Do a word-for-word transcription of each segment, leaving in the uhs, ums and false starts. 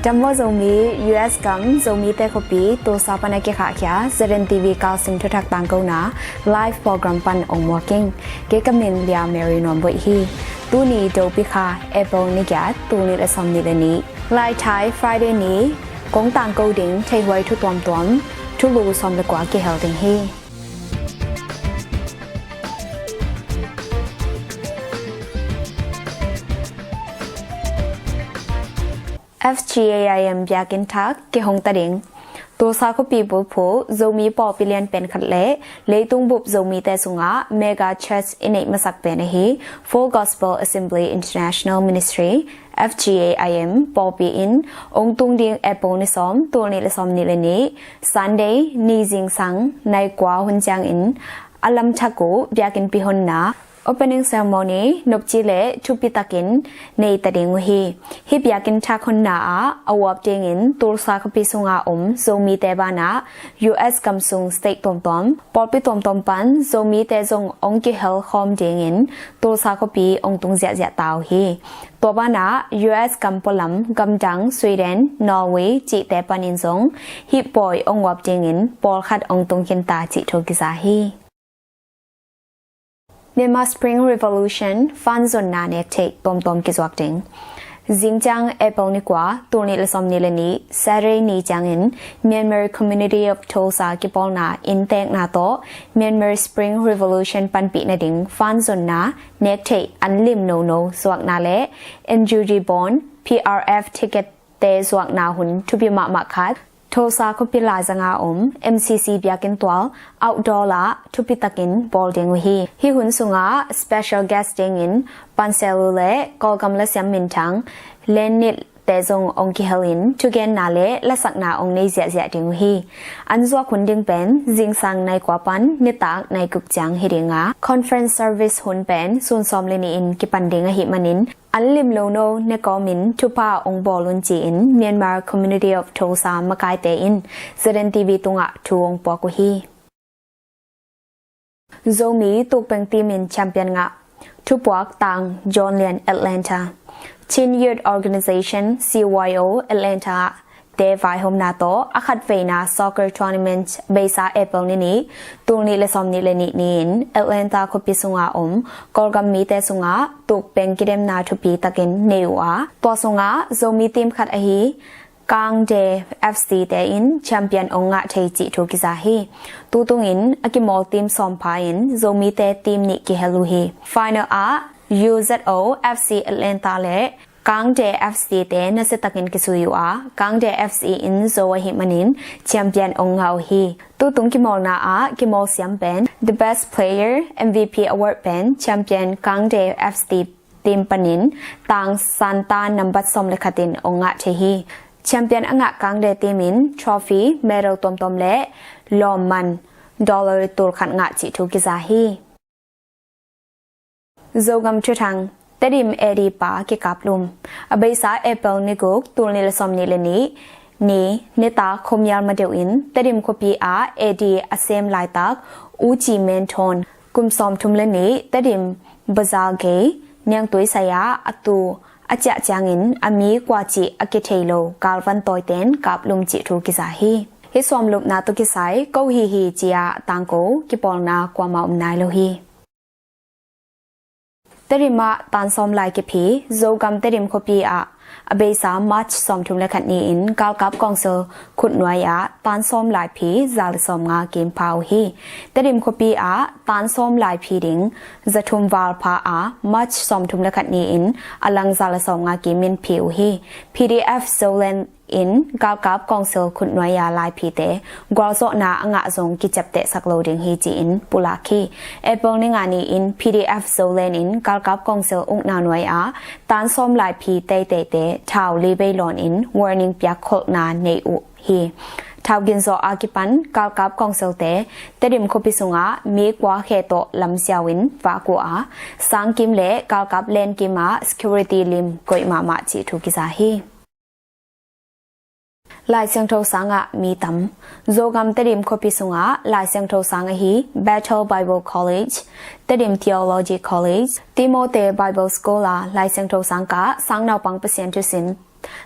Dam maw Zomi, U S gam Zomite khuapi Tulsa pan a kikhahkhia Z N T V kalsing thuthak tangkona live program pan ong muak ing. Kei ka min Lia Mary Nuamboih hi. Tuni Dopi kha, April ni giat, tul nih le sawm nih le nih, Laithai Friday ni kong tangko ding theihhuai thu tuamtuam, thulu sawm le kua kihel ding hi. F G A I M biakinn thak kihong ta ding. Tulsa khuapi bulphuh Zomi pawlpi lian pen khat le leitung bup Zomite sungah mega church i neih masak pen ahi Full Gospel Assembly International Ministry, F G A I M pawlpi in ong tung ding April ni sawm, tul nih le sawm nih le nih, Sunday ni zingsang nai kua hun ciangin a lamthak uh biakinnpi honna opening ceremony nopci le thupi takin nei ta ding uh hi. Hih biakinn thak honna ah a uap dingin Tulsa khuapi sunga om Zomite banah U S gam sung state tuamtuam, pawlpi tuamtuam pan Zomite zong ong kihel khawm dingin Tulsa khuapi ong tung ziahziah ta uh hi. Tua banah U S gam pualam, gamdang, Sweden, Norway cihte panin zong hih pawi ong uap dingin pawlkhat ong tung khin ta cih thu kiza hi. Myanmar Spring Revolution fan zonna nek theih tuamtuam kizuak ding. Zingciang April ni kua, tul nih le sawm nih le nih, Saturday ni ciangin Myanmar Community of Tulsa kipawlna inntekna tawh Myanmar Spring Revolution panpih nading fan zonna nek theih an lim nono zuakna le N U G bond, P R F ticket te zuakna hun thupi mahmah khat, Tulsa khuapi laizanga om M C C biakinn tual outdoor ah thupi takin bawl ding uh hi. Hih hun sungah special guest dingin Panselu le Kawlgam lasiam minthang Lenit te zong ong kihelin thugenna le lasakna ong nei ziahziah ding uh hi. An zuak hun ding pen zingsang nai kua pan nitak nai guk ciang hi dinga, conference service hun pen sun sawm le nih in kipan ding ahih manin, an lim lo no ne kawmin thupha ong bawl un ci-in Myanmar Community of Tulsa makaite in Z N T V tungah thu ong puak uh hi. Zomi tukpeng team in champion ngah. Thupuak tang John Lian Atlanta. Chin Youth Organization, C Y O, Atlanta te vaihawmna tawh a khatveina soccer tournament beisa April ni nih, tul nih le sawm nih le nih ni-in Atlanta khuapi sunga om Kawlgam mite sungah tukpeng kidemna thupi takin nei uh a, tua sungah Zomi team khat ahi Kangde F C te in champion ong ngah thei cih thu kiza hi. Tutungin a kimawl team sawm pha in Zomite team nih kihel uh hi. Final ah U Z O F C Atlanta le Kangde F C te nasiatakin kisui uh a, Kangde F C in zo ahih manin champion ong ngah uh hi. Tutung kimawlna ah kimawl siam pen The Best Player, M V P Award pen champion Kangde F C team panin tang santa nambat sawm le khat in ong ngah thei hi. Champion a ngah Kangde team in trophy, medal tuamtuam le lawmman dollar tul khat ngah cih thu kiza hi. Zogam thuthang, Tedim A D pa kikaplum. A beisa April ni guk, tul nih le sawm nih le nih ni, nitak khuamial madeuh in Tedim khuapi ah A D a sem laitak U Ci Menthawn, kum sawm thum le nih, Tedim bazar gei niangtui sai-ah a tu a ciah ciangin a mi kua cih a kithei lo galvan tawiten kaplum cih thu kiza hi. Hih sawmlupna tawh kisai ko hi hi ci-a tangko kipawlna kuamah om nai lo hi. Tedim ah tansawm lai kiphi. Zogam Tedim khuapi ah a beisa March sawmthum le khat ni-in galkap kawngsil khutnuai ah tansawm lai phi za le sawmnga kiim pha uh hi. Tedim khuapi ah tansawm lai phi ding zathum val pha a, March sawmthum le khat ni-in a lang za le sawmnga kiim in phi uh hi. P D F Zoland in galkap kawngsil khutnuai-a laiphite gualzawhna a ngah zong kiciaptehsak lo ding hi ci-in pulak hi. April ni nga ni-in P D F Zoland in galkap kawngsil ukna nuai-a tansawm laiphi teiteite thau li bei lawn in warning piak kholhna nei uh hi. Thau ginzawh a kipan galkap kawngsilte Tedim khuapi sungah mi kua khe tawh lamsiau in vak uh a, sangkim le galkap lenkim ah security lim koih mahmah cih thu kiza hi. Lai Siangtho sangah mi tam. Zogam Tedim khuapi sungah Lai Siangtho sang ahi Bethel Bible College, Tedim Theology College, Timothy Bible School ah Lai Siangtho sang kah sang naupang Pasian thusin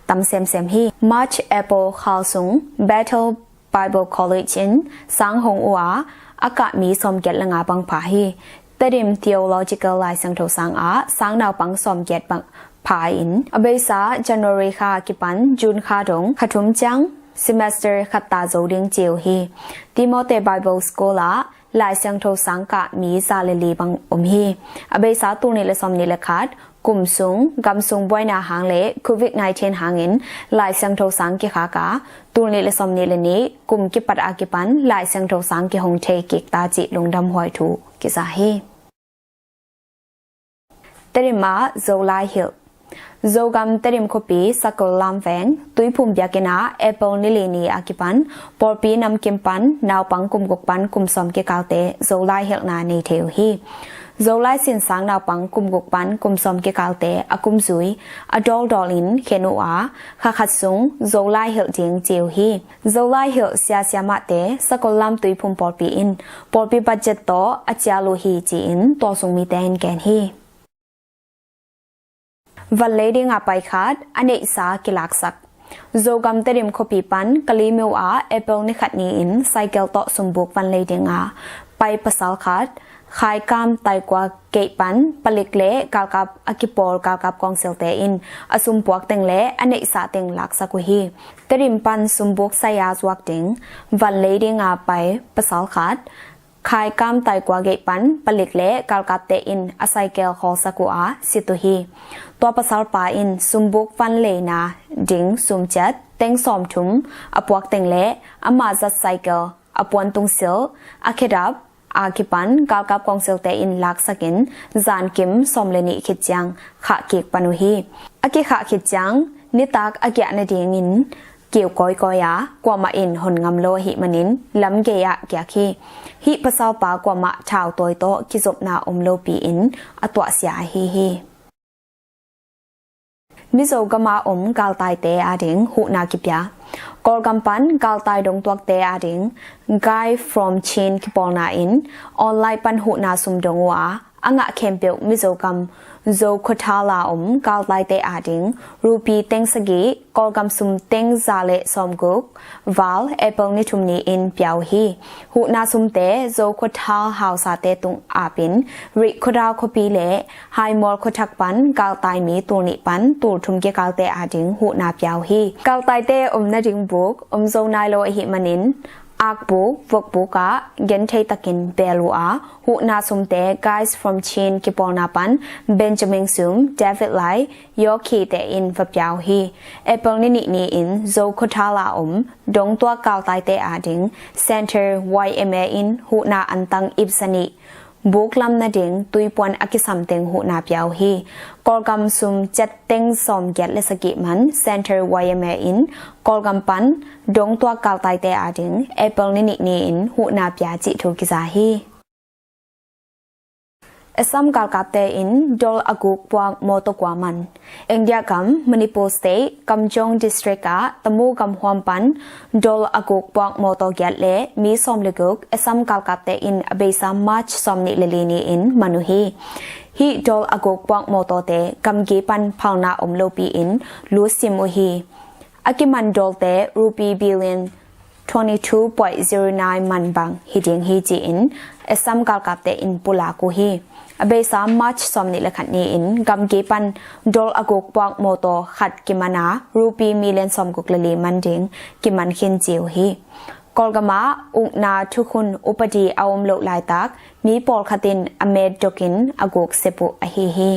tam semsem hi. March April khal sung Bethel Bible College in sang hong uh a, a kah mi sawmgiat le nga bang pha hi. Tedim Theological Lai Siangtho sang ah sang naupang sawmgiat bang pha in, a beisa January kha kipan June kha dong kha thum ciang semester khat ta zo ding ci uh hi. Timothy Bible School ah Lai Siangtho sang kah mi za le li bang om hi. A beisa tul nih le sawm nih le khat kum sung gam sung buaina hang le covid nineteen hangin Lai Siangtho sang kikhak a, tul nih le sawm nih le nih kum kipat a kipan Lai Siangtho sang kihong thei kik ta cih lungdam huai thu kiza hi. Tedim ah Zolai hilh. Zogam Tedim khuapi Sakol lamveng Tuiphum biakinn ah April ni li ni a kipan pawlpi namkim pan naupang kum guk pan kum sawm kikalte Zolai hilhna nei thei uh hi. Zolai sinsang naupang kum guk pan kum sawm kikalte a kumzui a dawldawl in khen uh a, kha khat sung Zolai hilh ding ci uh hi. Zolai hilh sia siamahte Sakol lam Tuiphum pawlpi in pawlpi budget tawh a cial uh hi ci-in tualsung mite in gen hi. Vanlei dinga pai khat a neihsa kilaksak. Zogam Tedim khuapi pan Kalimyo ah April ni khat ni-in cycle tawh sumbuk vanlei dinga pai pasal khat Khaikam Taikua gate pan palik le galkap a kipawl galkap kawngsilte in a sumpuak teng le a neihsa teng laksak uh hi. Tedim pan sumbuk saya zuak ding vanlei dinga pai pasal khat Khaikam Taikua gate pan palik le galkapte in a cycle khawlsak uh a sit uh hi. Tua pasalpa in sumbuk vanleina ding sumciat teng sawmthum a puak teng le ama zat cycle a puantung sil a khedap a kipan galkap kawngsilte in laksakin zankim sawm le nih khit ciang khah kik pan uh hi. A kikhah khit ciang nitak a giah nadingin kiu kawikawi a, kuamah in hon ngam lo ahih manin lam gei ah giak hi. Hih pasalpa kuamah thau tawi tawh kizopna om lopi in a tuahsia ahi hi. Mizo gama om galtaite ading huhna kipia. Kawlgam pan galtai dongtuakte ading Guy from Chin kipawlna in online pan huhna sum dong uh a, a ngah khempeuh Mizo gam Zo khuathal a om galtaite ading rupi teng sagih, Kawlgam sum teng za le sawmguk val April ni thum ni-in pia uh hi. Huhna sumte Zo khuathal hausate tung apin Rih khuathal khuapi le Haimawl khuathak pan galtai mi tul nih pan tul thum kikalte ading huhna pia uh hi. Galtaite om nading buk om zo nai lo ahih manin akbuk vokbuk ah genthei takin beel uh a, huhna sumte Guys from Chin kipawlna pan Benjamin Sum, David Lai, Yoki te in va pia uh hi. April ni nih ni-in Zo khuathal a om dongtuak galtaite ading Center Y M A in huhna antang ipsa nih buk lam nading tuipuan a kisam teng huhna pia uh hi. Kawlgam sum ciat teng sawmgiat le sagih man Center Y M A in Kawlgam pan dongtuak galtaite ading April ni nih ni-in huhna pia cih thu kiza hi. Assam galkapte in dol a guk puak mawtaw kua man. India gam Manipur State Kamjong District ah Tamu gam huam pan dol a guk puak mawtaw giat le mi sawm le guk Assam galkapte in a beisa March sawm nih le li ni-in man uh hi. Hih dol a guk puak mawtawte gamgi pan phalna om lopi in lutsim uh hi. A kiman dawlte rupee billion twenty two point zero nine man bang hi ding hi ci-in Assam galkapte in pulak uh hi. A beisa March sawm nih le khat ni-in gamgi pan dawl a guk puak mawtaw khat kiman a rupee million sawm guk le li man ding kiman khin ci uh hi. Kawlgam ah ukna thukhun upadi a om loh laitak mi pawlkhat in a met dokin a guk sep uh ahi hi.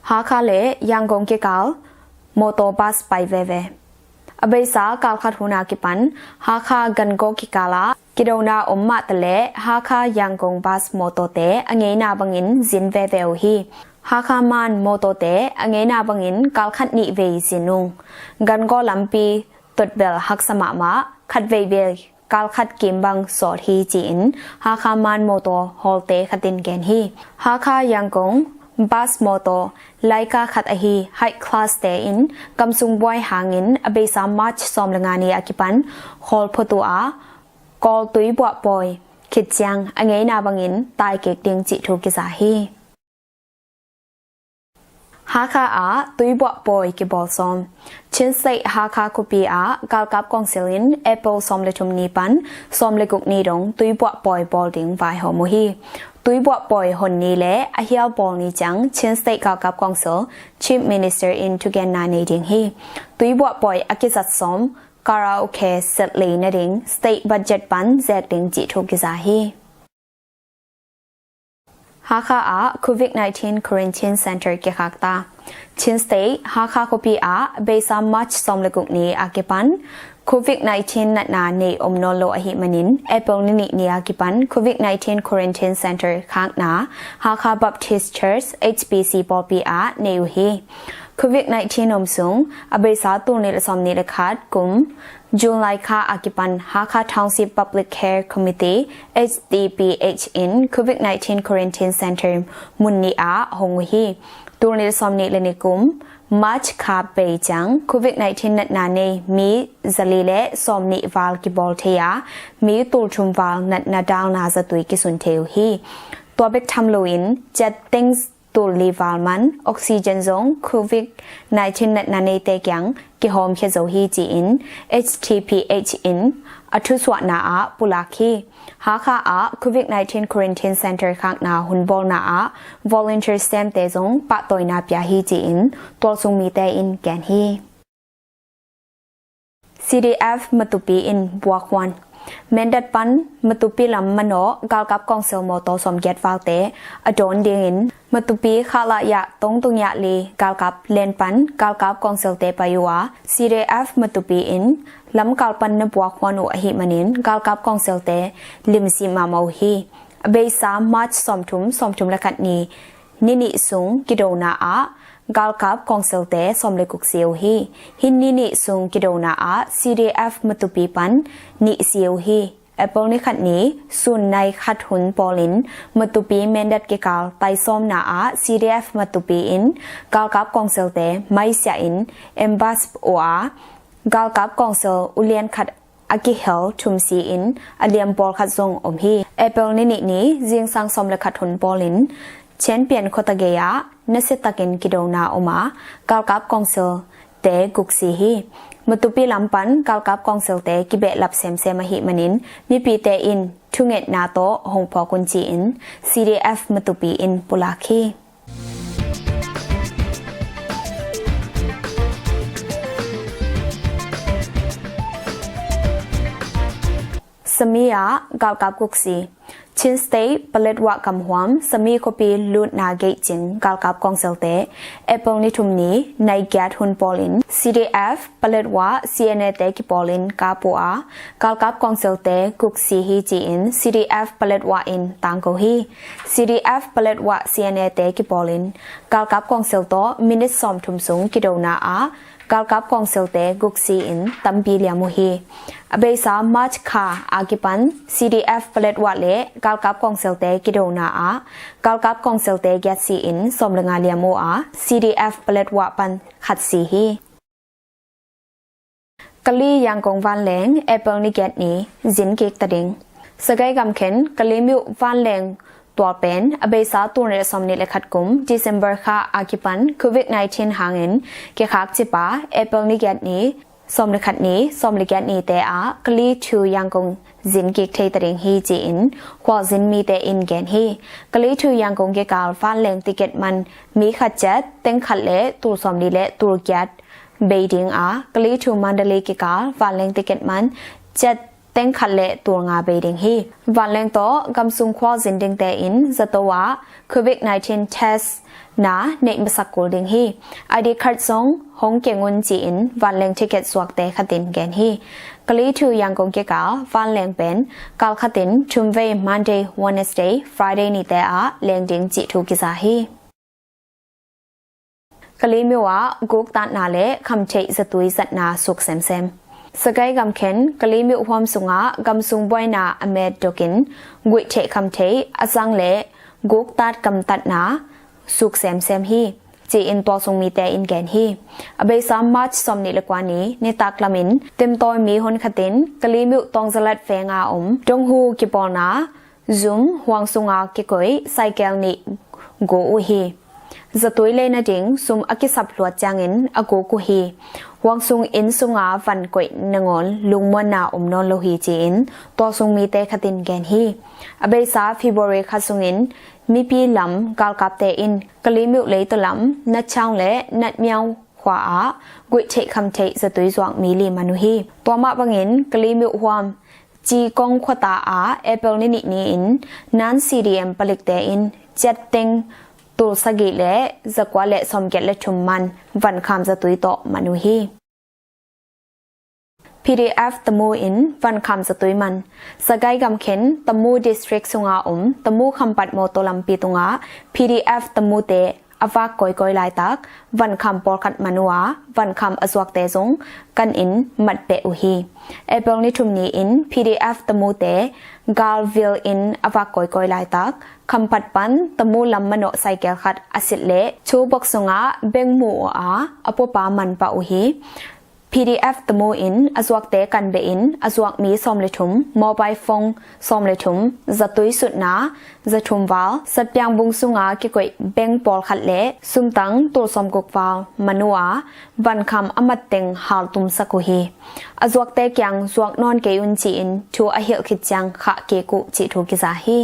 Hakha le Yangon kikal mawtaw bus pai veve. A beisa kal khat hun a kipan Hakha Gangaw kikal ah kidona om mahta le Hakha Yangon bus mawtawte a ngeina bangin zin veve uh hi. Hakha Man mawtawte a ngeina bangin kal khat nih vei zin ung. Gangaw lampi totbel haksa mahmah, khat vei vei kal khat kim bang sawt hi ci-in Hakha Man mawtaw hawlte khat in gen hi. Hakha Yangon bus mawtaw laika khat ahi high class te in kamsung buai hangin a beisa March sawm le nga ni a kipan khawl phot uh a, kawl tui buah pawi khit ciang a ngeina bangin tai kik ding cih thu kiza hi. Hakha ah tuibuah pawi kibawl sawm. Chin State Hakha khuapi ah galkap kawngsil in April sawm le thum ni pan sawm le guk ni dong tuibuah pawi bawl ding vaihawm uh hi. Tuibuah pawi hon ni le a hial bawl ni ciang Chin State galkap kawngsil Chief Minister in thugenna nei ding hi. Tuibuah pawi a kizat sawm karaoke set lei nading state budget pan zek ding cih thu kiza hi. Hakha ah Covid nineteen Quarantine Center kikhak ta. Chin State Hakha khuapi ah beisa March sawm le guk ni a kipan Covid nineteen natna nei om nawn lo ahih manin April ni nih ni a kipan Covid nineteen Quarantine Center khakna Hakha Baptist Church H B C pawlpi ah nei uh hi. Covid nineteen om sung a beisa tul nih le sawm nih le khat kum July kha a kipan Hakha Township Public Care Committee H T P H in Covid nineteen Quarantine Center mun nih ah hong uh hi. Tul nih le sawm nih le nih kum March kha bei ciang Covid nineteen natna nei mi zali le sawm nih val kibawl thei a, mi tul thum val natna dalna zatui kisun thei uh hi. Tua bek tham loin ciat teng tul li val man oxygen zong Covid nineteen natna neite kiang kihawm khia zo hi ci-in H T P H in a thusuahna ah pulak hi. Hakha ah Covid nineteen Quarantine Center khakna hun bawlna ah volunteer semte zong pahtawina pia hi ci-in tualsung mite in gen hi. C D F Matupi in buakhuan. Mindat pan Matupi lam manawh galkap kawngsil mawtaw sawmgiat valte a dawn dingin Matupi khalah yah tongtung yah li galkap len pan galkap kawngsilte pai uh a, C D F Matupi in lamkal pan na buakhuan uh ahih manin galkap kawngsilte limsi mahmah uh hi. A beisa March sawmthum, sawmthum le khat ni ni nih sung kidona ah galkap kawngsilte sawm le guk si uh hi. Hih ni nih sung kidona ah C D F Matupi pan nih si uh hi. April ni khat ni sun nai khat hun pawlin Matupi Mindat kikal taisawmna ah C D F Matupi in galkap kawngsilte maisiah in ambush uh a, galkap kawngsil ulian khat a kihel thum si-in a liam pawlkhat zong om hi. April ni nih ni zingsang sawm le khat hun pawlin Champion khuata gei-ah nasiatakin kidona om a, galkap kawngsilte guk si hi. Matupi lam pan galkap kawngsilte kibehlap semsem ahih manin mipite in thungetna tawh hong phawk un ci-in C D F Matupi in pulak hi. Sami ah galkap guk si. Chin State Paletwa gamhuam Sami khuapi lutna geihcing galkap kawngsilte April ni thum ni nai giat hun pawlin C D F Paletwa C N A te kipawlin kap uh a, galkap kawngsilte guk si hi ci-in C D F Paletwa in tangko hi. C D F Paletwa C N A te kipawlin galkap kawngsil tawh minit sawmthum sung kidona ah galkap kawngsilte guk si-in tampi liam uh hi. A beisa March kha a kipan C D F Paletwa le galkap kawngsilte kidona ah galkap kawngsilte giat si-in sawm le nga liam uh a, C D F Paletwa pan khat si hi. Kali Yangon vanleng April ni giat ni zin kik ta ding. Sagaing gamkhen Kali myuh vanleng tual pen a beisa tul nih le sawm nih le khat kum December kha a kipan Covid nineteen hangin kikhak cip a, April ni giat ni sawm le khat ni sawm le giat nite ah Kali to Yangon zin kik thei ta ding hi ci-in khualzin mite in gen hi. Kali to Yangon kikal vanleng ticket man mi khat ciat teng khat le tul sawm li le tul giat bei ding a, Kali to Mandalay kikal vanleng ticket man ciat teng khat le tul nga bei ding hi. Vanleng tawh gamsung khualzin dingte in zato ah Covid nineteen test na neih masak kul ding hi. I D card zong hong keng un ci-in vanleng ticket suakte khatin gen hi. Kali to Yangon kikal vanleng pen kal khatin thumvei Monday, Wednesday, Friday nite ah leng ding cih thu kiza hi. Kali myuh ah guktatna le khamtheih zatui zatna suk semsem. Sagaing gamkhen Kali myuh huam sungah gamsung buaina a met dokin guihtheih khamtheih a zang le guktat gamtatna suk semsem hi ci-in tualsung mite in gen hi. A beisa March sawm nih le kua ni nitak lamin timtawi mi hun khatin Kali myuh tawngzalat venga om donghu kipawlna zum huang sunga kikoih saikel nih go uh hi. Zatui lei nading sum a kisap luat ciangin a guk uh hi. Huang sung inn sunga van koih nangawn lungmuanna om nawn lo hi ci-in tualsung mite khatin gen hi. A beisa February kha sungin mipi lam galkapte in Kalaymyo leitaw lam Natchaung le Natmyaung khua ah guih theih kham theih zatui zuak mi li man uh hi. Tua mah bangin Kalaymyo huam Cikong khuata ah April ni nih ni-in Nan C D M palikte in ciatteng tul sagih le zakua le sawmgiat le thum man vankham zatui tawh man uh hi. P D F Tamu in vankham zatui man. Sagaing gamkhen Tamu District sunga om Tamu Khampat mawtaw lampi tungah P D F Tamute a vak kawikawi laitak vankham pawlkhat man uh a, vankham a zuakte zong kan in mat beh uh hi. April ni thum ni-in P D F Tamute galvil in a vak kawikawi laitak Khampat pan Tamu lam manawh cycle khat a sit le thu bok sungah beng mu uh a, a puapa man pah uh hi. P D F Tamu in a zuakte kan behin a zuak mi sawm le thum, mobile phone sawm le thum, zatui sutna zathum val, Satpiang bung sunga kikoih beng pawlkhat le sumtang tul sawmguk val man uh a, vankham a matteng haltumsak uh hi. A zuakte kiang zuak nawn kei un ci-in thu a hilh khit ciang khah kik uh cih thu kiza hi.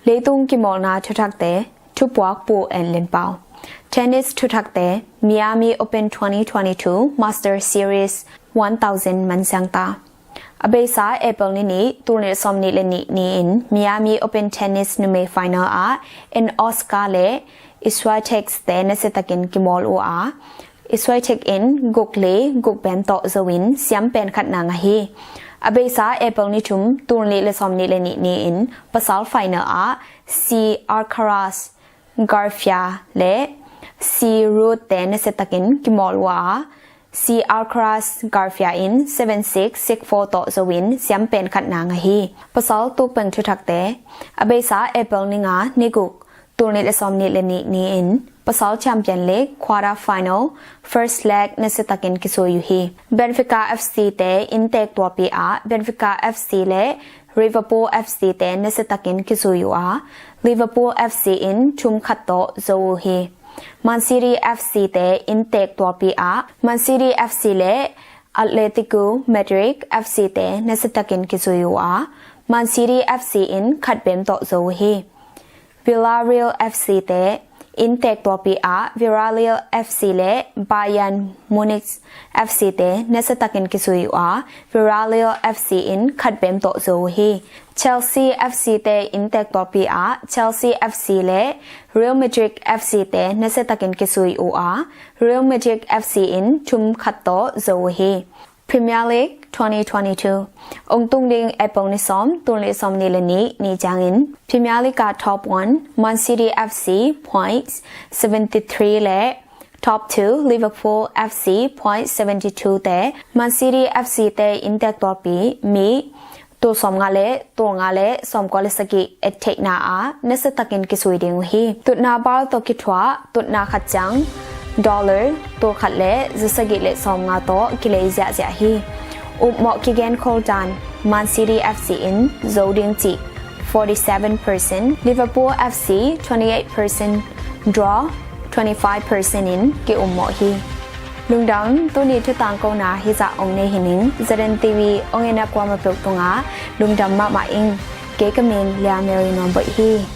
Leitung kimawlna thuthakte, thupuak Pu En Lin Pau. Tennis thuthakte, Miami Open twenty twenty-two Master Series one thousand mansiangta. A beisa April ni nih, tul nih sawm nih le nih ni-in Miami Open Tennis numei final ah En Oscar le Swiatek te nasiatakin kimawl uh a, Swiatek in guk li guk bem tawh zo in siam pen khatna ngah hi. A beisa April ni thum, tul nih le sawm nih le nih ni-in pasal final ah C Alcaraz Garcia le C Ruud te nasiatakin kimawl uh a, C Alcaraz Garcia in seven six, six four tawh zo in siam pen khatna ngah hi. Pasal tukpeng thuthakte, a beisa April ni nga, ni guk, tul nih le sawm nih le nih ni-in pasal Champion League quarter final first leg nasiatakin kisui uh hi. Benfica F C te inntek tualpi ah Benfica F C le Liverpool F C te nasiatakin kisui uh a, Liverpool F C in thum khat tawh zo uh hi. Man City F C te inntek tualpi ah Man City F C le Atletico Madrid F C te nasiatakin kisui uh a, Man City F C in khat bem tawh zo uh hi. Villarreal F C te inntek tualpi ah Villarreal F C le Bayern Munich F C te nasiatakin kisui uh a, Villarreal F C in khat bem tawh zo uh hi. Chelsea F C te inntek tualpi ah Chelsea F C le Real Madrid F C te nasiatakin kisui uh a, Real Madrid F C in thum khat tawh zo uh hi. Premier League twenty twenty-two. Ong tung ding April ni sawm, tul nih sawm nih le nih ni ciangin Premier League ah top one Man City F C points seventy-three le top two Liverpool F C points seventy-two te, Man City F C te inntek tualpi mi tul sawmnga le tul nga le sawmkua le sagih et theihna ah nasiatakin kisui ding uh hi. Tutna bal tawh kithuah tutna khat ciang dollar tul khat le za sagih le sawmnga tawh kilei ziahziah hi. Upmawh kigen khol dan Man City F C in zo ding cih forty-seven percent, Liverpool F C twenty-eight percent, draw twenty-five percent in ki-ummawh hi. Lungdam, tuni thutangkona hizah ong nei hi ning. Z N T V ong en a kuamah peuh tungah lungdam mahmah ing. Kei ka min Lia Mary Nuamboih hi.